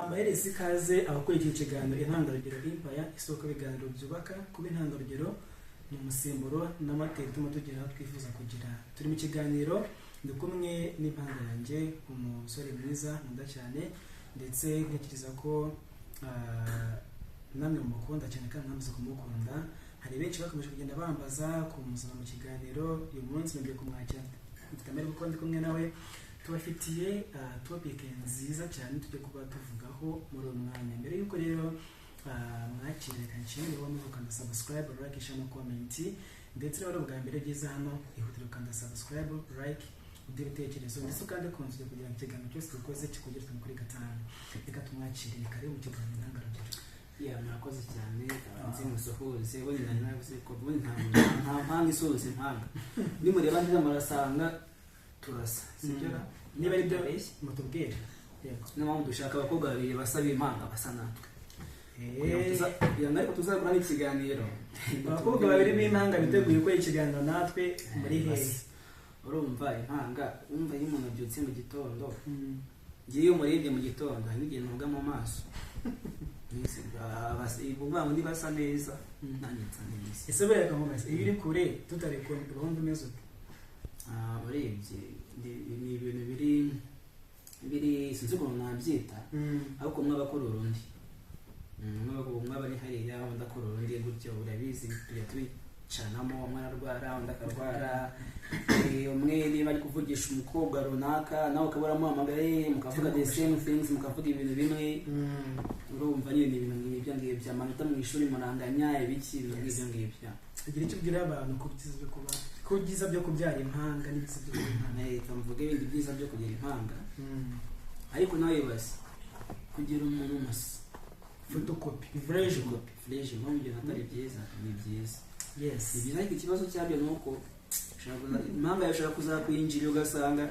Mbahereza ikaze abakurikiye ikiganiro Intangarugero Empire, isoko y'ibiganiro byubaka. Kuba intangarugero ni umusemburo n'amateka ituma tugera aho twifuza kugera. Turi mu kiganiro, ndi kumwe n'impanga yanjye, umusore mwiza nkunda cyane, ndetse ntekereza ko namwe mumukunda cyane kandi mwamaze kumukunda. Hari benshi bakomeje kugenda bambaza kumuzana mu kiganiro. Uyu munsi ngiye kumwakira, mfite amahirwe kuko ndi kumwe nawe. Tubafitiye topic nziza cyane tujya kuba tuvugaho muri uyu mwanya. Mbere y'uko rero mwakira, reka nshimire wowe gukanda subscribe, like, share no comment. Ndetse rero bwa mbere byiza hano, ihutire gukanda subscribe, like, uduhe ibitekerezo, ndetse ukande ku nzu kugira ngo ikiganiro cyose dukoze kikugere kuri gatanu. Reka tumwakire, reka rero mu kiganiro Intangarugero. Ya, murakoze cyane. Nzi musuhuze. Ubundi nari navuze ko ubundi nta mpanga isuhuza impanga. Nimureba neza murasanga turasa, sibyo? Niba ari byo mutubwire, yego. Niyo mpamvu dushaka abakobwa babiri basaba impanga basa natwe kugira ngo ariko tuzakora n'ikiganiro. Abakobwa babiri b'impanga biteguye gukora ikiganiro natwe, muri hehe? Urumva impanga, wumva iyo umuntu abyutse mu gitondo, ngiye iyo umurebye mu gitondo hari n'igihe ntuga mu maso uvuga ngo niba asa neza, nanjye nsa neza. Ese buriya reka, iyo uri kure tutari kumwe, uba wumva umeze ute? Urebye ni ibintu biri sinzi ukuntu nabyita, ariko umwe aba akurura undi. Umwe aba ari hariya, undi akurura undi gutyo. Urabizi, tujya tubicanamo, umwe ararwara, undi akarwara. Umwe niba ari kuvugisha umukobwa runaka, nawe ukaba uramuhamagaye, mukavuga the same things, mukavuga ibintu bimwe. Urumva nyine ni ibintu nk'ibyo ngibyo, amanota mu ishuri muranganya, ibiki, ibintu nk'ibyo ngibyo. Ugira icyo ubwira abantu ku byiza byo kubyara impanga n'ibyiza byo kuba impanga. Reka mvuge ibindi byiza byo kugira impanga. Ariko nawe ibaze kugira umuntu musa. Photocopy, fresh copy. Fresh. Impamvu ibyo atari byiza, ni byiza. Ni byiza, ariko ikibazo cyabyo ni uko impanga yawe ishobora kuzakwinjira, ugasanga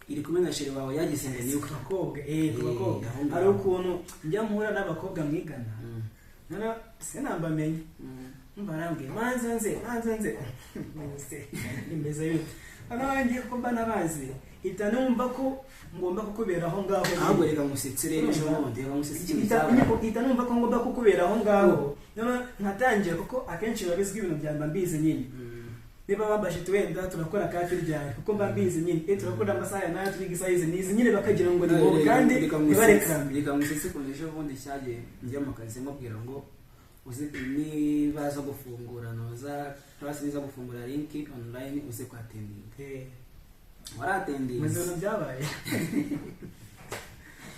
iri kumwe na chéri wawe, yagize ngo niwe. Ku bakobwa, ku bakobwa. Aho ngaho. Hari ukuntu njya mpura n'abakobwa mwigana, noneho sinambamenye. Mba arambwiye manze nze, manze nze. Nse nimeze bite? Noneho ngiye ko mba nabazi, ihita numva ko ngomba kukubera aho ngaho. Ahubwo reka musetse rero, ejo bundi reka musetse ikintu Ihita cyabaye. Ihita numva ko ngomba kukubera aho ngaho, noneho nkatangira, kuko akenshi biba bizwi, ibintu bya mba mbizi nyine. Niba bambashe ati wenda turakora kafi ryari, kuko mba mbizi nyine, turakora amasaha ya nayo, turiga isaha izi n'izi nyine, bakagira ngo ni wowe kandi Reka ntibarekarame. Reka musetse ukuntu ejo bundi cyagiye njya mu kazi, mubwira ngo uze nibaza gufungura noza class, niza gufungura link online, uze kwattendinga. Muzi Warattendinze? Ibintu byabaye.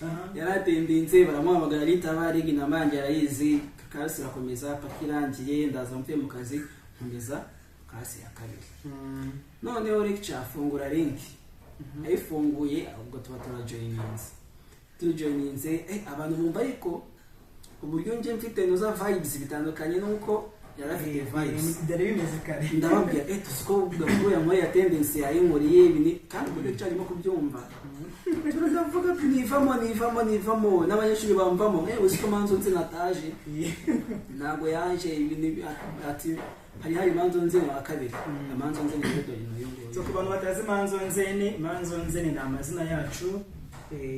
Aha. Yarattendinze, baramuhamagara aritaba, ariga inama yanjye arayizi. Class irakomeza paka irangiye, ndaza mvuye mu kazi, nkomeza class ya kabiri. Noneho lecture afungura link, ayifunguye, ubwo tuba turajoininze, tujoininze, abantu bumva ariko uburyo nje mfite nuza vibes bitandukanye nuko yari afite vibes. Byari bimeze kare. Ndababwira, tuzi ko gakuru yankoreye attendance, yayinkuriye ibi kandi uburyo lecture arimo kubyumva, turavuga nivamo, nivamo, nivamo, n'abanyeshuri bamvamo, uzi ko manzo nzi nataje, ntabwo yaje ibi ati hari manzo nzi wa kabiri, manzo nzi ni dore n'uyu nguyu. So ku bantu batazi Manzo Nzeni, Manzo Nzeni ni amazina yacu,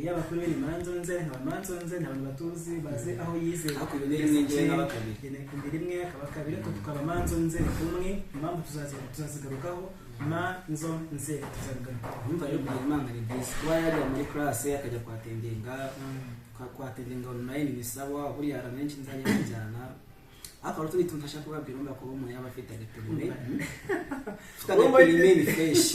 y'abakuru be ni Manzo Nzeni, nkaba Manzo Nzeni. Abantu batuzi bazi aho yize. Ariko iyo ni rimwe, njyewe nkaba kabiri. Ni rimwe akaba kabiri, ariko tukaba Manzo Nzeni kumwe. Impamvu tuzazigarukaho, Manzo Nzeni tuzabigarukaho. Urumva rero kugira impanga ni byiza, kuba yajya muri class akajya kwattendinga, kwattendinga online ni sawa. Buriya hari benshi nzajya mujyana, ariko hari utundi tuntu ntashaka kubabwira. Urumva kuba umuntu yaba afite agapermis, ufite agapermis ni fresh,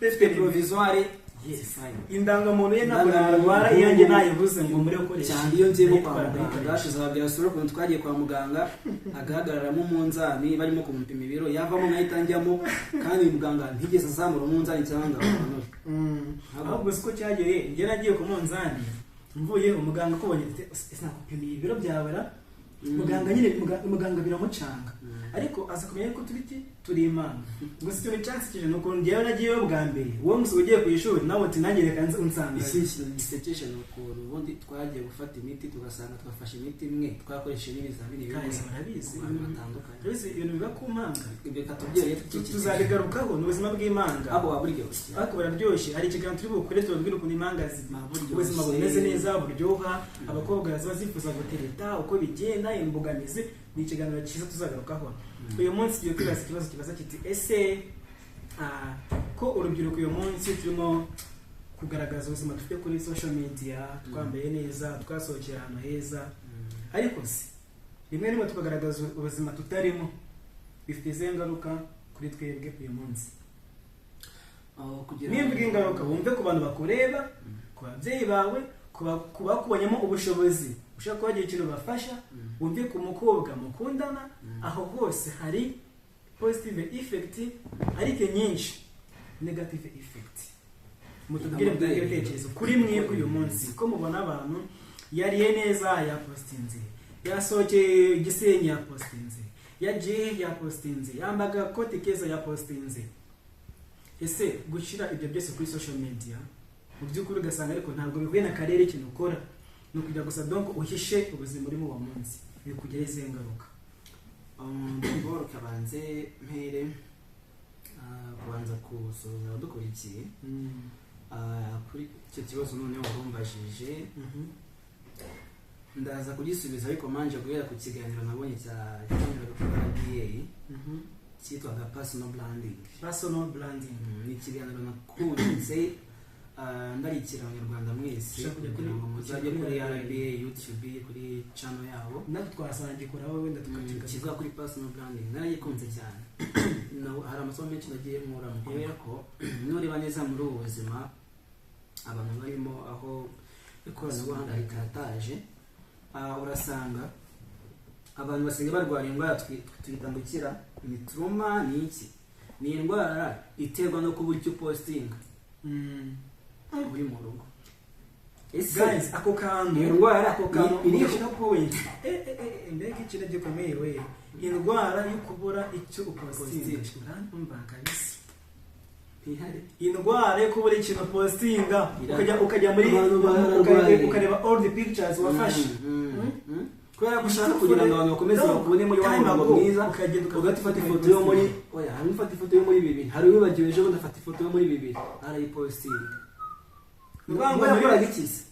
ufite provisoire, fine. Indangamuntu ye ntabwo narwara iyanjye nayibuze ngo muri gukoresha. Cyane iyo ngiye nko kwa Ndayitwara, muganga, ndayikoresha. Tuzababwira sura ukuntu twagiye kwa muganga, agahagararamo umunzani barimo kumupima ibiro, yavamo nkahita njyamo, kandi muganga ntigeze azamura umunzani cyangwa ngo awumanure. Ahubwo siko cyagiye, njye nagiye ku munzani, mvuye umuganga akubonye ati: "Ese nakupimiye ibiro byawe ra?" Muganga nyine, muganga biramucanga, ariko aza kumenya ko turi iki? Turi impanga. Gusa ikintu cyansekeje ni ukuntu njyewe nagiyeyo bwa mbere, uwo munsi ugiye ku ishuri nawe uti nanjye reka nze unsanga. Ikindi kintu gisekeje ni ukuntu ubundi twagiye gufata imiti, tugasanga twafashe imiti imwe, twakoresheje n'ibizamini bimwe Guys, murabizi, ku bantu batandukanye. Murabizi ibintu biba ku mpanga. Ibyo reka tubyereye. Tuzabigarukaho, ni ubuzima bw'impanga. Abo waba uryoshye. Ariko bararyoshye. Hari ikiganiro turi bukore tubabwire ukuntu impanga buryoshye. ubuzima bumeze neza, buryoha, abakobwa ziba zifuza gutereta, uko bigenda, imbogamizi. Ni ikiganiro cyiza tuzagarukaho. Uyu munsi tugiye kwibaza ikibazo kibaza kiti: ese ko urubyiruko uyu munsi turimo kugaragaza ubuzima dufite kuri social media, twambaye neza, twasohokeye ahantu heza, ariko se rimwe rimwe tukagaragaza ubuzima tutarimo, bifite izihe ngaruka kuri twebwe uyu munsi? Aho kugira Nimba ingaruka, wumve ku bantu bakureba, ku babyeyi bawe, ku bakubonyemo ubushobozi ushobora kuba wagira ikintu bafasha, wumve ku mukobwa mukundana, aho hose hari positive effect, ariko nyinshi negative effect. Mutubwire, mutange ibitekerezo kuri mwebwe uyu munsi, ko mubona abantu yariye neza yapostinze, yasohokeye Gisenyi yapostinze, yagiye yapostinze, yambaye agakoti keza yapostinze. Ese gushyira ibyo byose kuri social media, mu by'ukuri ugasanga ariko ntabwo bihuye na karere, ikintu ukora ni ukujya gusa donc uhishe ubuzima urimo uwo munsi, bikugiraho izihe ngaruka? Ndumva kabanze mpere kubanza gusuhuza abadukurikiye kuri icyo kibazo. Noneho warumbajije, ndaza kugisubiza, ariko manje guhera ku kiganiro nabonye cya cyanyuraga kuri RBA cyitwaga personal branding. Personal branding. Ni ikiganiro nakunze, ndarikira Abanyarwanda mwese Ushaka kujya kugira ngo muzajye kuri kuri RBA. RBA YouTube, kuri channel yabo. Natwe twasangikoraho wenda tukakigaruka. Kivuga kuri personal branding, narayikunze cyane. Hari amasomo menshi nagiye nkuramo, kubera ko nureba neza muri ubu buzima abantu barimo, aho ikoranabuhanga rikataje, urasanga abantu basigaye barwara indwara twita ngo ikira ni trauma. Ni iki? Ni indwara iterwa no kubura icyo upostinga uri mu rugo. Ese Guys, ako kantu, iyo ndwara ako kantu iriho? Ugashyira point. Mbega ikintu gikomeye we! Indwara yo kubura icyo upostinga. Upostinga. Urumva kabisa. Ntihari. Indwara yo kubura ikintu upostinga. Irahari. Ukajya muri Abantu bararwaye. ukareba all the pictures wafashe. Kubera ko ushaka kugira ngo abantu bakomeze bakubone muri wa murongo mwiza, ukagenda ugahita ufata ifoto yo muri, oya, hari ufata ifoto yo muri bibiri, hari uwibagiwe ejo bundi afata ifoto yo muri bibiri arayipostinga. Ni ukuvuga ngo Ngo yakoraga iki se?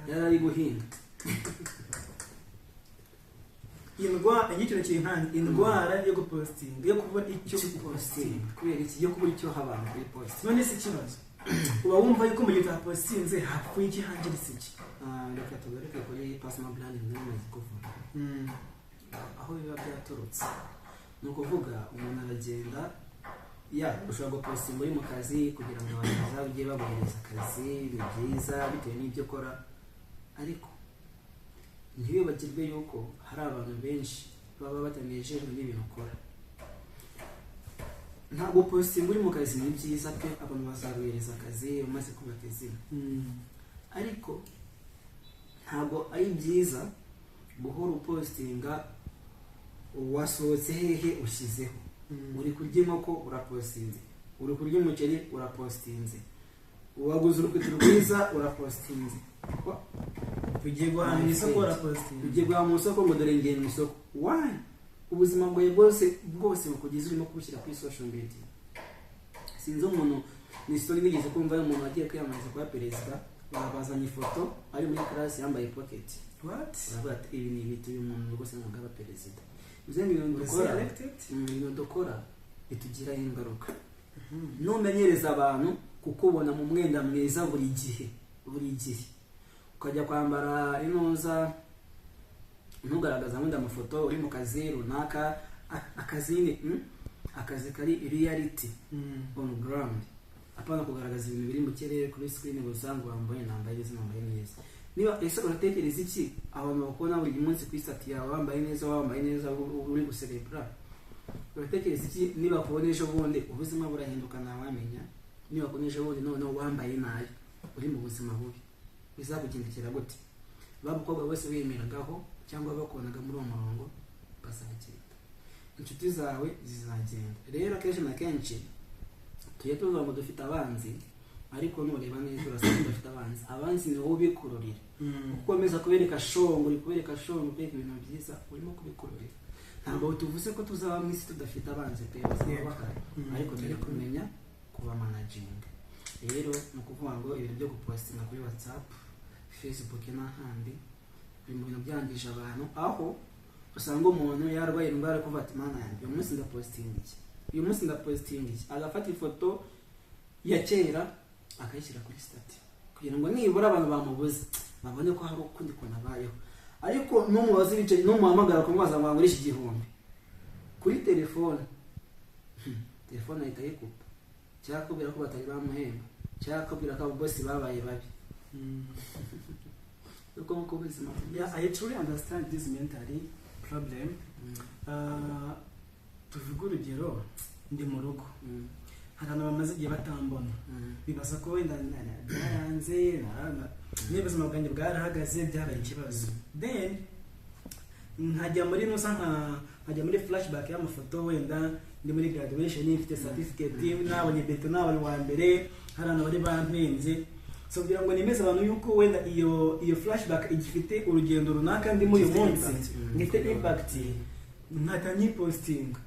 Yari ari guhinga. Indwara igiciro kinkanze, indwara yo gupostinga, yo kubura icyo upostinga. Kubera iki? Yo kubura icyo abantu kuri post. None se ikibazo, uba wumva yuko mu gihe utapostinze hapfuye iki, hangiritse iki? Reka tugaruke kuri personal branding nari kuvuga. Aho biba byaturutse ni ukuvuga umuntu aragenda, ya ushobora gupostinga uri mu kazi kugira ngo abantu bazajye baguhereza akazi, ni byiza bitewe n'ibyo ukora, ariko ntiwibagirwe yuko hari abantu benshi baba batanejejwe n'ibintu ukora. Ntabwo postinga uri mu kazi ni byiza pe, abantu bazaguhereza akazi umaze kubaka izina, ariko ntabwo ari byiza guhora upostinga wasohotse hehe ushyizeho, uri kurya inkoko urapostinze, uri kurya umuceri urapostinze, waguze urukweto rwiza urapostinze. Ugiye guhaha mu isoko urapostinga. Ugiye guhaha mu isoko ngo dore ngiye mu isoko. Why? Ubuzima bwawe bwose bwose bukugeze urimo kubushyira kuri social media. Sinzi umuntu, ni story nigeze kumva y'umuntu wagiye kwiyamamariza kuba perezida, babazanye ifoto ari muri class yambaye pocket. What? Baravuga ati ibi ni ibintu, uyu muntu rwose ntabwo aba perezida. Bivuze ngo ibintu Was dukora he elected? Ibintu dukora bitugiraho ingaruka. Numenyereza abantu kukubona mu mwenda mwiza buri gihe, buri gihe ukajya kwambara inoza, ntugaragaza wenda amafoto uri mu kazi runaka, akazi nyine, akazi kari reality on ground, apana kugaragaza ibintu biri mu kirere kuri screen gusa ngo wambaye, nambaye neza, nambaye neza. Niba ese uratekereza iki abantu bakubona buri munsi kuri status yawe wambaye neza, wambaye neza, uri guserebura, uratekereza iki niba kubona ejo bundi? Ubuzima burahinduka, ntawamenya. Niba kubona ejo bundi noneho wambaye nabi, uri mu buzima bubi, bizakugendekera gute? Ba bakobwa bose wiyemeragaho cyangwa bakubonaga muri uwo murongo bazagenda, inshuti zawe zizagenda. Rero akenshi na kenshi tujya tuvuga ngo dufite abanzi, ariko nureba neza urasanga udafite abanzi. Abanzi ni wowe ubikururira. Ukomeza kubereka shongo, uri kubereka shongo, kubereka ibintu byiza, urimo kubikururira. Ntabwo tuvuze ko tuzaba mu isi tudafite abanzi pe, bazaba bahari, ariko turi kumenya kuba managinga. Rero ni ukuvuga ngo ibintu byo gupostinga kuri WhatsApp, Facebook n'ahandi biri mu bintu byangije abantu, aho usanga umuntu yarwaye indwara yo kuvuga ati: "Mana yanjye, uyu munsi ndapostinga iki? Uyu munsi ndapostinga iki?" Agafata ifoto ya kera akayishyira kuri status kugira ngo nibura abantu bamubuze babone ko hari ukundi kuntu abayeho. Ariko numubaza ibice, numuhamagara kumubaza ngo ngurishe 1000 kuri telefone, telefone ahita ayikupa, cyangwa akubwira ko batari bamuhemba, cyangwa akubwira ko ababosi babaye babi. Uko nguko ubuzima bumeze. Yeah, I truly understand this mentally problem. Tuvuge urugero, ndi mu rugo, hari abantu bamaze igihe batambona, bibaza ko wenda byaranze, niba ubuzima bwanjye bwarahagaze, byabaye ikibazo. Then nkajya muri nusa nkajya muri flashback y'amafoto, wenda ndi muri graduation, mfite certificate, nabonye beto, nabonye uwa mbere, hari abantu bari bampenze. So kugira ngo nemeze abantu yuko wenda iyo flashback igifite urugendo runaka ndimo uyu Gifite munsi, impact. ngifite impact, nkahita nyipostinga.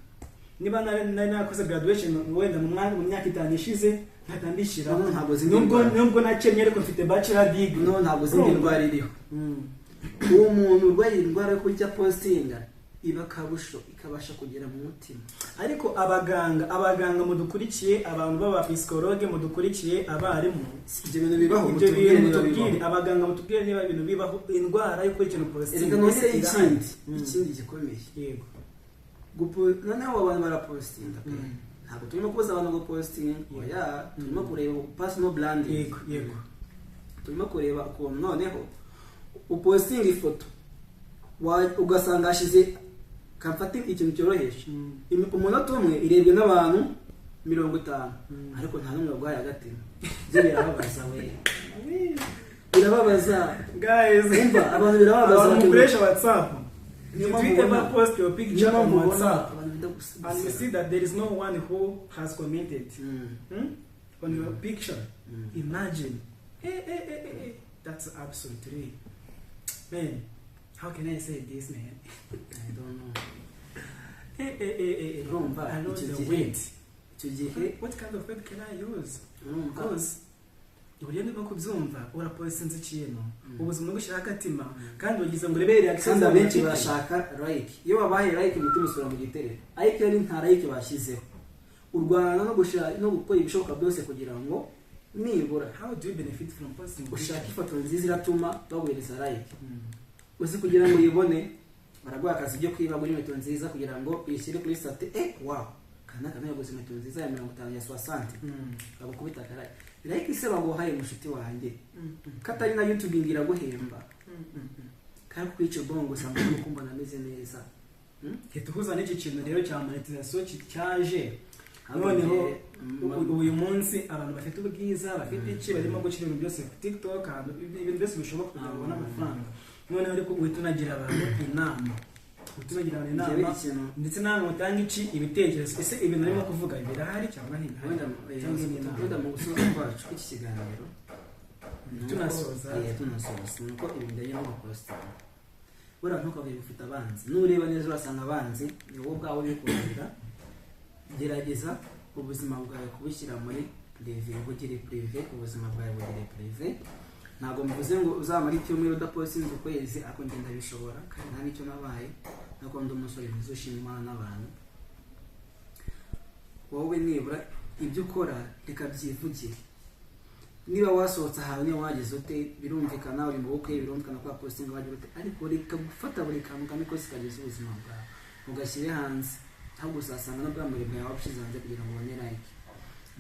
Niba nari nakoze graduation wenda mu myaka 5 ishize, nkahita mbishyiraho. No, ntabwo zindi Nubwo ndwara. nubwo nakennye, ariko mfite bachelor degree. No, ntabwo zindi Urumva? ndwara iriho. Uwo muntu urwaye indwara yo kurya postinga iba akarusho, ikabasha kugera mu mutima. Ariko abaganga mudukurikiye, abantu b'abapsikologe mudukurikiye, abarimu, Ibyo bintu bibaho? Ibyo Mutubwire bintu niba mutubwire, bibaho. abaganga mutubwire niba ibintu bibaho, indwara yo kuri ikintu postinga. Erega none Ese irahari? ikindi ikindi gikomeye, noneho abantu barapostinga pe. Ntabwo turimo kubuza abantu gupostinga, oya, turimo kureba personal branding. yego yego Turimo kureba ukuntu noneho upostinga ifoto, ugasanga hashize, kamfate ikintu cyoroheje, umunota umwe irebwe n'abantu 50, ariko nta n'umwe warwaye agatima. Ibyo birababaza we, birababaza. Guys, Umva, abantu birababaza. Abantu mukoresha WhatsApp, Niyo did mpamvu we ever post your picture niyo on mpamvu ubona WhatsApp abantu benda and you see that there is no one who has commented on your picture? Imagine. Hey, hey, hey, hey, hey. That's absolutely, man, how can I say this, man? I don't know. Hey, hey, hey, hey, hey. Urumva, I know icyo the gihe weight. Icyo gihe What kind of weight can I use? Urumva, Because uburyo ndimo kubyumva, urapostinze ikintu, ubuzima bugushyiraho agatima, kandi wagize ngo urebe reaction Kandi abenshi z'abantu bafite. barashaka like. Iyo babahaye like, umutima usubira mu gitereko, ariko iyo ari nta like bashyizeho, urwana no gushaka no gukora ibishoboka byose kugira ngo nibura How do you benefit from posting ushaka picture? ifoto nziza iratuma baguhereza like. Uzi kugira ngo uyibone, baraguha akazi byo kwiba gura inkweto nziza kugira ngo uyishyire kuri status. Wow, kanaka yaguze inkweto nziza ya 50, ya 60, bagukubita aka like. Se baguhaye, mushuti wanjye, katari na YouTube ngo iraguhemba, kandi kwica ubwongo usanga urimo kumbona ameze neza. Hita uhuza n'iki kintu rero cya monetization cyaje. Ahubwo Noneho uyu munsi abantu bafite ubwiza, bafite iki, barimo gushyira ibintu byose ku TikTok, ahantu ibintu byose bishoboka kugira ngo babone amafaranga. Noneho ariko uhita unagira abantu inama, uhita unagira abantu Njyewe inama, ikintu ndetse nawe utanga iki ibitekerezo. Ese ibintu urimo kuvuga birahari cyangwa ntibihari? Wenda Cyangwa ni inama? wenda mu gusoza kwacu iki kiganiro Tunasoza. Tunasoza, ni uko ibintu bijyanye no gupostinga, buriya ntukavuge ufite abanzi. Nureba neza urasanga abanzi ni wowe ubwawe ubikururira. Gerageza ubuzima bwawe kubushyira muri privé, bugire privé, ubuzima bwawe bugire privé. Ntabwo mvuze ngo uzamara icyumweru udapostinze, ukwezi, ariko njye ndabishobora kandi nta n'icyo nabaye, ariko ndi umusore mwiza ushima Imana n'abantu. Wowe nibura ibyo ukora reka byivugire. Niba wasohotse ahantu, niba wagize ute, birumvikana uri mu bukwe, birumvikana ko wapostinga, wagira ute, ariko reka gufata buri kantu kamwe kose kagize ubuzima bwawe ugashyire hanze, ahubwo uzasanga n'ubwambure bwawe wabushyize hanze kugira ngo ubone like.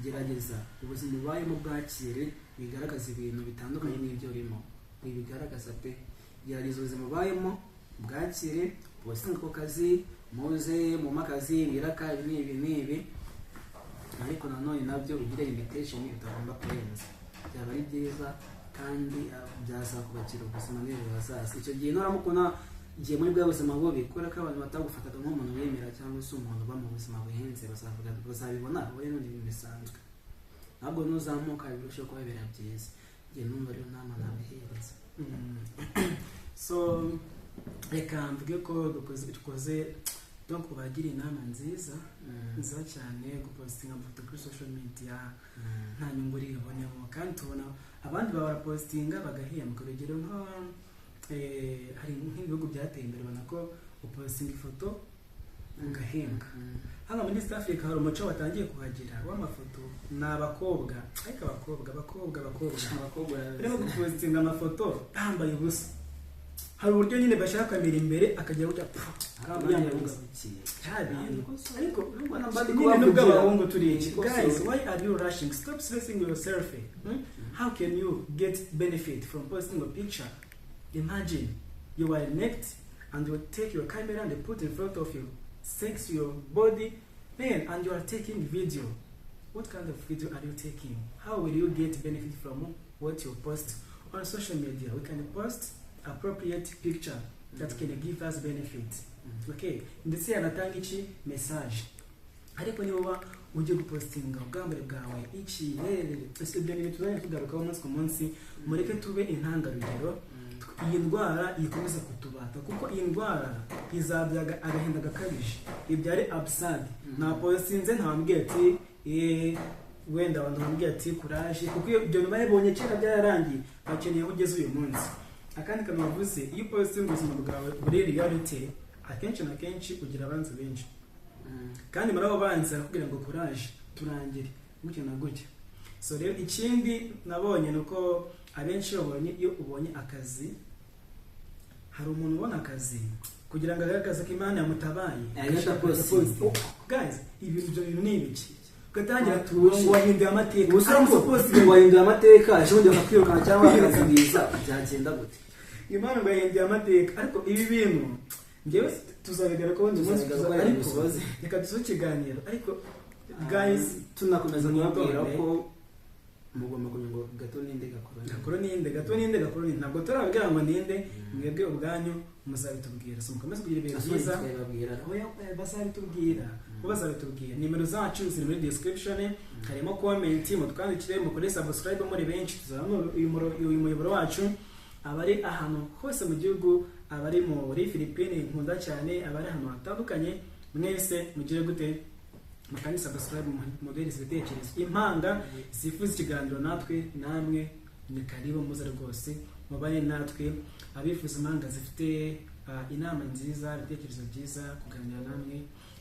Gerageza ubuzima ubayemo bwakire, bigaragaza ibintu bitandukanye n'ibyo urimo, ntibigaragaza pe. Gerageza ubuzima ubayemo bwakire, postinga ku kazi, muze mumpe akazi, biraka ibi n'ibi n'ibi, ariko nanone nabyo ugire limitation utagomba kurenza. Byaba ari byiza. Kandi byazakubakira ubuzima bw'ejo hazaza. Icyo gihe nuramukona igihe muri bwa buzima bubi, kubera ko abantu batagufataga nk'umuntu wemera cyangwa se umuntu uba mu buzima buhenze, bazavuga, bazabibona wowe n'undi ibintu bisanzwe. Ntabwo nuzamuka birushaho kubabera byiza. Njye numva rero nama nabihereza. So reka mvuge ko dukoze, donc bagira inama nziza, nziza cyane. Gupostinga amafoto kuri social media nta nyungu uribonemo, kandi tubona abandi baba barapostinga bagahembwa. Urugero nka hari nk'ibihugu byateye imbere, ubona ko upostinga ifoto ugahembwa. Hano muri East Africa hari umuco watangiye kuhagera w'amafoto, ni abakobwa, ariko abakobwa, abakobwa, abakobwa abakobwa barimo gupostinga amafoto bambaye ubusa. Hari uburyo nyine bashaka kamera imbere akajya gutya pfu, yambaye ubusa, nta bintu. Ariko nyine nubwo abahungu turi iki, guys, why are you rushing? Stop stressing yourself, How can you get benefit from posting a picture? Imagine you are naked and you take your camera and you put in front of you, sex your body, then and you are taking video. What kind of video are you taking? How will you get benefit from what you post on social media? We can post appropriate picture that can give us benefit, okay, ndetse yanatanga iki message. Ariko niba uba ugiye gupostinga ubwambure bwawe iki rere, ibyo ni ibintu tuzajya tugarukaho umunsi ku munsi. Mureke tube intangarugero, iyi ndwara ikomeza kutubata, kuko iyi ndwara izabyaga agahinda gakabije, ibyare absad. Napostinze ntawambwiye ati wenda abantu bambwiye ati courage, kuko iyo ibyo babibonye kera byararangiye, bakeneye aho ugeze uyu munsi. Akandi kantu bavuze, iyo upostinga ubuzima bwawe muri reality, akenshi na kenshi ugira abanzi benshi, kandi muri abo banzi barakubwira ngo courage, turangire gutya na gutya. So rero ikindi nabonye ni uko abenshi babonye, iyo ubonye akazi, hari umuntu ubona akazi kugira ngo agaragaze ko Imana yamutabaye. Agahita postinga. Oh, guys, ibintu, ibyo bintu ni ibiki? Ugatangira ngo wahinduye amateka. Ubu se Ariko uramutse wahinduye amateka, ejo bundi bakakwirukana cyangwa bakazibiza, byagenda gute? Imana ngo yahinduye amateka. Ariko ibi bintu njyewe tuzabigarukaho undi munsi. Tuzabigarukaho, ariko dusoze. Reka dusoze ikiganiro, ariko guys, tunakomeza kubabwira mwitonde. ko mugomba kumenya ngo gato ninde, gakuru ninde. Gakuru ninde, gato ninde, gakuru ninde. Ntabwo turababwira ngo ninde, mwebwe ubwanyu muzabitubwira. So mukomeze kugira ibihe byiza. Twabibabwira. Oya, oya, bazabitubwira bo, bazabitubwira. Nimero zacu ziri muri description, harimo comment, mutwandikire, mukore subscribe muri benshi, tuzamure uyu muyoboro wacu. Abari ahantu hose mu gihugu, abari muri Philippines nkunda cyane, abari ahantu hatandukanye, mwese mugire gute? Mukandi subscribe, muduhereze ibitekerezo. Impanga zifuza ikiganiro natwe, namwe ni karibu, muze rwose mubane natwe. Abifuza impanga zifite inama nziza, ibitekerezo byiza, kuganira namwe.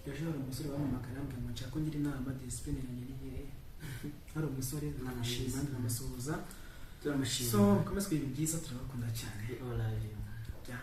Ejo hari umusore wampamagara ambwira ngo nshaka ko ngira inama, discipline yanjye ni nkeya. Hari umusore, ndamushima, ndamusuhuza. Turamushima. So mukomeze kugira ibihe byiza, turabakunda cyane. We all love you. Yeah.